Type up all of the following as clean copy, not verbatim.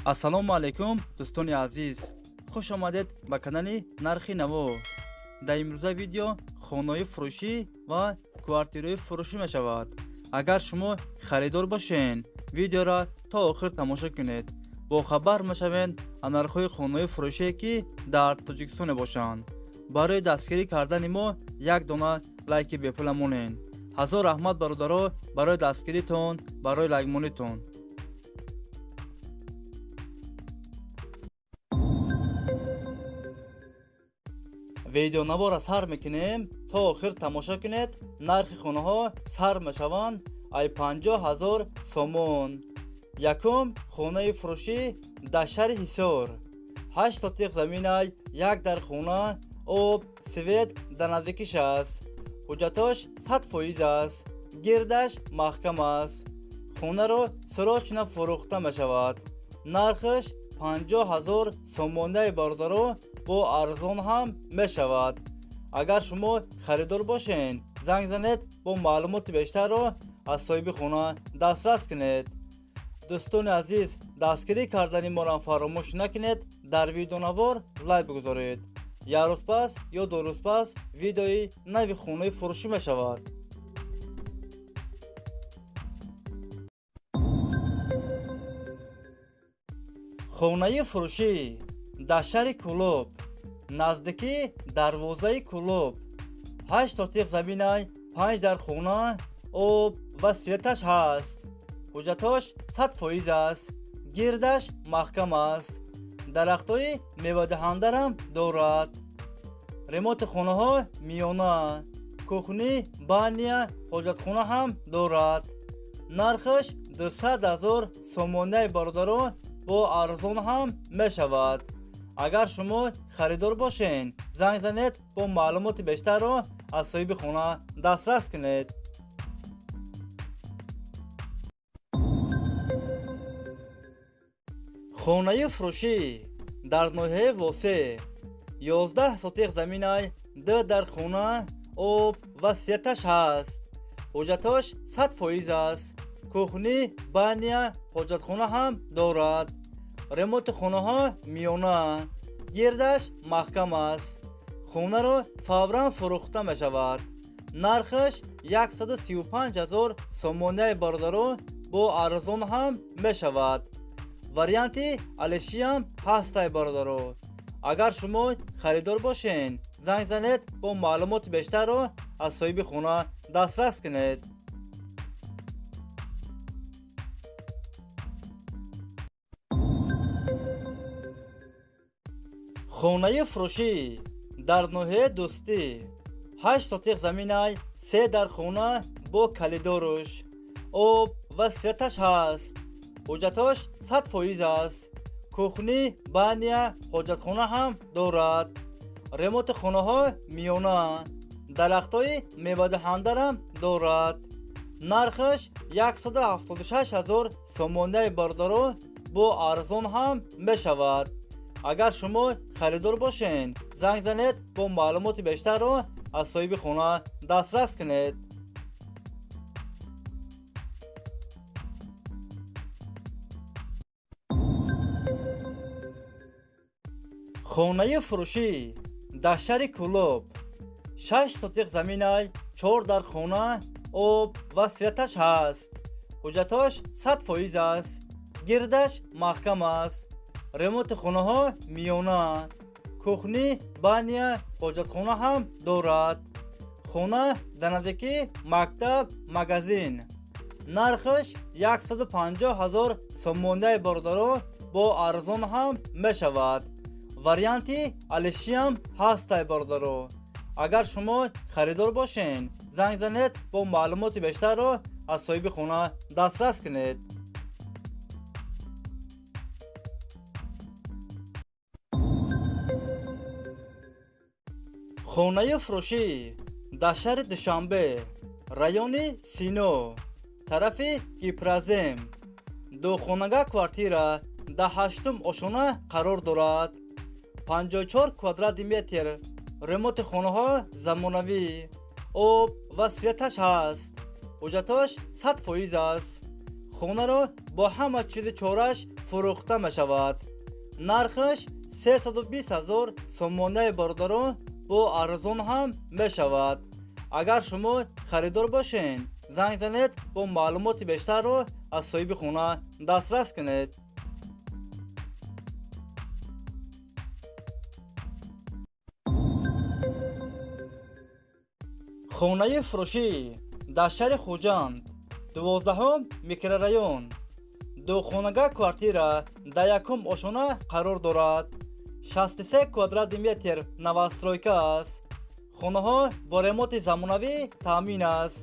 Ассалому алайкум, дӯстони азиз, хуш омадед ба канали Нархи Наво. Дар имрӯза видео хонаҳои фурӯшӣ ва квартираҳои фурӯшӣ мешавад. Агар шумо харидор бошед, видеоро то охир тамошо кунед, бохабар мешавед аз нархҳои хонаҳои фурӯшие, ки дар Тоҷикистон мебошанд. Барои дастгирӣ кардани мо як дона лайки бепула монед. Ҳазор раҳмат, бародаро, барои дастгиритон, барои лайкмонитон. Видеонаворро сар мекунем, то охир тамошо кунед. Нархи хонаҳо сар мешаванд ай 50 000 сомон. Якум хонаи фурӯшӣ дар шаҳри Ҳисор, 8 сотиқ заминай, як дар хона, об, свет дар наздикиш аст. Ҳуҷҷатош 100% аст, гирдаш маҳкам аст. Хонаро срочно фурӯхта мешавад. Нархаш 50 000 сомонаи, бародаро, бо арзон ҳам мешавад. Агар шумо харидор бошед, занг занед, бо маълумоти бештарро аз соҳиби хона дастрас кунед. Дӯстони азиз, дастгирӣ кардани моро фаромӯш накунед, дар видеонавор лайк бигузоред. Як рӯз пас ё 2 рӯз пас видеои нави хонаи фурӯшӣ мешавад. Хонаи фурӯшӣ дар шаҳри Кӯлоб, наздикии дарвозаи Кӯлоб, 8 сотиқ заминай, панҷ дар хона, об ва светаш ҳаст. Ҳуҷҷатош 100% аст, гирдаш маҳкам аст, дарахтҳои мевадиҳандарам дорад. Ремонти хонаҳо миёна, кухни, баня, ҳоҷатхона ҳам дорад. Нархаш 200 000 сомонаи, бародаро, бо арзон ҳам мешавад. Агар шумо харидор бошед, занг занед, бо маълумоти бештарро аз соҳиби хона дастрас кунед. Хонаи фурӯшӣ дар ноҳияи Восе, 11 сотиқ заминай, ду дар хона, об ва светаш ҳаст. Ҳуҷҷатош 100% аст, кухни, баня, ҳоҷатхона ҳам дорад. Ремонти хонаҳо миёна, гирдаш маҳкам аст. Хонаро фавран фурӯхта мешавад. Нархаш 135 000 сомонаи, бародаро, бо арзон ҳам мешавад. Варианти алишиам ҳастай, бародаро. Агар шумо харидор бошед, занг занед, бо маълумоти бештарро аз соҳиби хона дастрас кунед. Хонаи фурӯшӣ дар ноҳияи Дӯстӣ, 8 сотиқ заминай, се дар хона бо калидоруш, об ва светаш ҳаст. Ҳуҷҷатош 100% аст, кухни, баня, ҳоҷатхона ҳам дорад. Ремонти хонаҳо миёна, дарахтҳои мевадиҳандарам дорад. Нархаш 176 000 сомонаи, бародаро, бо арзон ҳам мешавад. Агар шумо харидор бошед, занг занед, бо маълумоти бештарро аз соҳиби хона дастрас кунед. Хонаи фурӯшӣ дар шаҳри Кӯлоб, 6 сотиқ заминай, чор дар хона, об ва светаш ҳаст. Ҳуҷҷатош 100% аст, гирдаш маҳкам аст. Ремонти хонаҳо миёна, кухни, баня, ҳоҷатхона ҳам дорад. Хона дар наздикии мактаб, магазин. Нархаш 150 000 сомонаи, бародаро, бо арзон ҳам мешавад. Варианти алишиам ҳастай, бародаро. Агар шумо харидор бошед, занг занед, бо маълумоти бештарро аз соҳиби хона дастрас кунед. Хонаи фурӯшӣ дар шаҳри Душанбе, райони Сино, тарафи Гипрозем, духонага квартира дар ҳаштум ошона қарор дорад, 54 квадрати метр. Ремонти хонаҳо замонавӣ, об ва светаш ҳаст. Ҳуҷҷатош 100% аст. Хонаро бо ҳама чизи чораш фурӯхта мешавад. Нархаш 320 ҳазор сомонаи, бародарон, бо арзон ҳам мешавад. Агар шумо харидор бошед, занг занед, бо маълумоти бештарро аз соҳиби хона дастрас кунед. Хонаи фурӯшӣ дар шаҳри Хуҷанд, 12-ҳум микрорайон, духонага квартира дар якум ошона қарор дорад. 63 квадрати метр новостройка аст. Хонаҳо бо ремонти замонавӣ таъмин аст,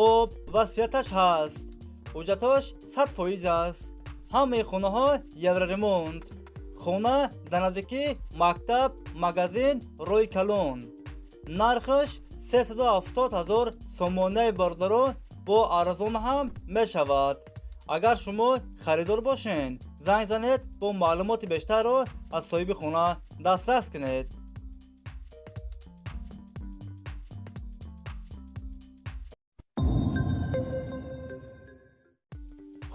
об ва светаш ҳаст, ҳуҷҷатош 100% аст. Ҳамаи хонаҳо евроремонт. Хона дар наздикии мактаб, магазин, роҳи калон. Нархаш 370 ҳазор сомонаи, бародарон, бо арзон ҳам мешавад. Агар шумо харидор бошед, занг занед, бо маълумоти бештарро аз соҳиби хона дастрас кунед.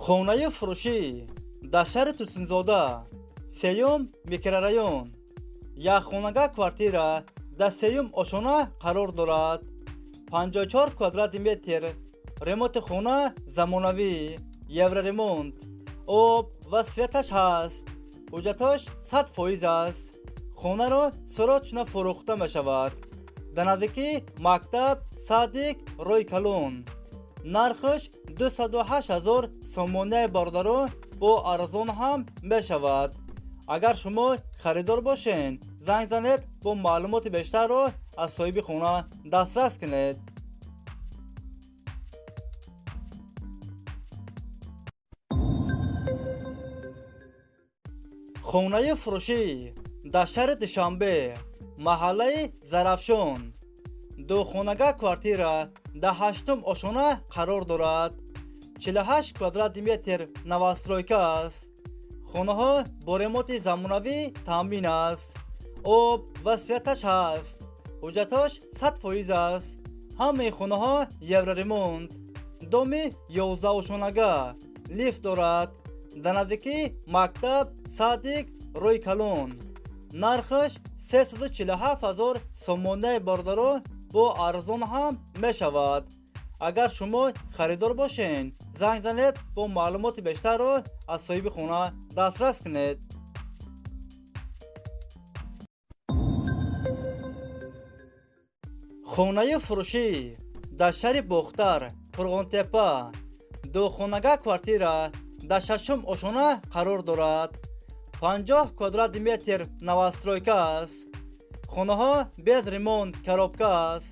Хонаи фурӯшӣ дар шаҳри Турсунзода, сеюм микрорайон, якхонага квартира дар сеюм ошона қарор дорад. 54 квадрати метр, ремонти хона замонавӣ, евроремонт, об ва светаш ҳаст, ҳуҷҷатош 100% аст. Хонаро срочно фурӯхта мешавад. Дар наздикии мактаб, садик, роҳи калон. Нархаш 208 ҳазор сомонаи, бародарон, бо арзон ҳам мешавад. Агар шумо харидор бошед, занг занед, бо маълумоти бештарро аз соҳиби хона дастрас кунед. Хонаи фурӯшӣ дар шаҳри Душанбе, маҳаллаи Зарафшон, духонага квартира дар ҳаштум ошона қарор дорад. 48 квадрати метр новостройка аст. Хонаҳо бо ремонти замонавӣ таъмин аст, об ва светаш ҳаст, ҳуҷҷатош 100% аст. Ҳамаи хонаҳо евроремонт. Доми 11-ошонага, лифт дорад. Дар наздикии мактаб, садик, роҳи калон. Нархаш 347 ҳазор сомонаи, бародарон, бо арзон ҳам мешавад. Агар шумо харидор бошед, занг занед, бо маълумоти бештарро аз соҳиби хона дастрас кунед. Хонаи фурӯшӣ дар шаҳри Бохтар, Қурғонтепа, духонага квартира дар шашум ошона қарор дорад. 50 квадрати метр новостройка аст. Хонаҳо без ремонт, коробка аст,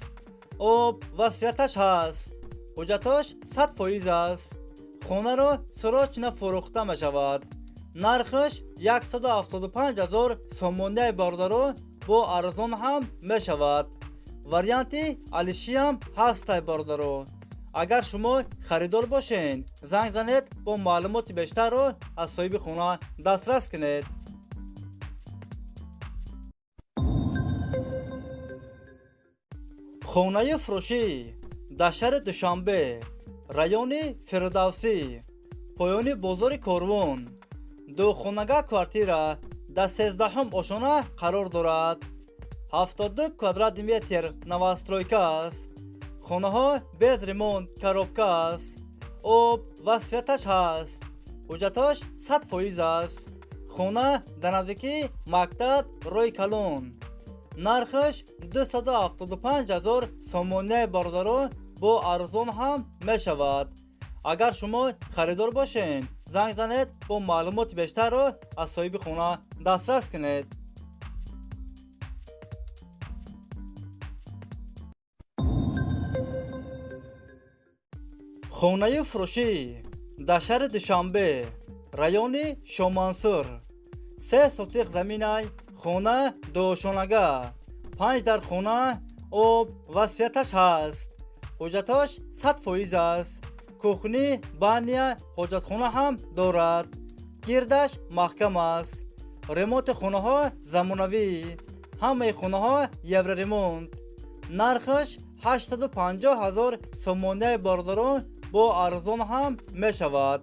об ва светаш ҳаст, ҳуҷҷатош 100% аст. Хонаро срочно фурӯхта мешавад. Нархаш 175 ҳазор сомонаи, бародарон, бо арзон ҳам мешавад. Варианти алишиам ҳастай, бародаро. Агар шумо харидор бошед, занг занед, бо маълумоти бештарро аз соҳиби хона дастрас кунед. Хонаи фурӯшӣ дар шаҳри Душанбе, райони Фирдавсӣ, поёни бозори Корвон, духонага квартира дар 13-ҳум ошона қарор дорад. 72 квадрати метр новостройка аст. Хонаҳо без ремонт, коробка аст, об ва светаш ҳаст, ҳуҷҷатош 100% аст. Хона дар наздикии мактаб, роҳи калон. Нархаш 275 ҳазор сомонаи, бародарон, бо арзон ҳам мешавад. Агар шумо харидор бошед, занг занед, бо маълумоти бештарро аз соҳиби хона дастрас кунед. Хонаи фурӯшӣ дар шаҳри Душанбе, райони Шомансур, 3 сотиқ заминай, хона дуошонага, панҷ дар хона, об ва светаш ҳаст, ҳуҷҷатош 100% аст. Кухни, баня, ҳоҷатхона ҳам дорад. Гирдаш маҳкам аст. Ремонти хонаҳо замонавӣ, ҳамаи хонаҳо евроремонт. Нархаш 850 ҳазор сомонаи, бародарон, бо арзон ҳам мешавад.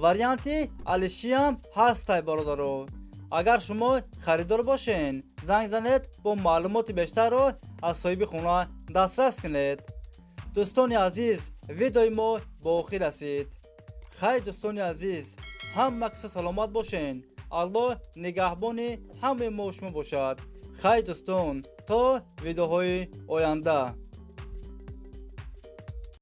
Варианти алишиам ҳастай, бародаро. Агар шумо харидор бошен, занг занед, бо маълумоти бештарро аз соҳиби хона дастрас кунед. Дӯстони азиз, видеои мо ба охир расид. Хайр, дӯстони азиз, ҳама киса саломат бошен. Аллоҳ нигаҳбони ҳамаи мо шумо бошад. Хайр, дӯстон, то видеоҳои оянда.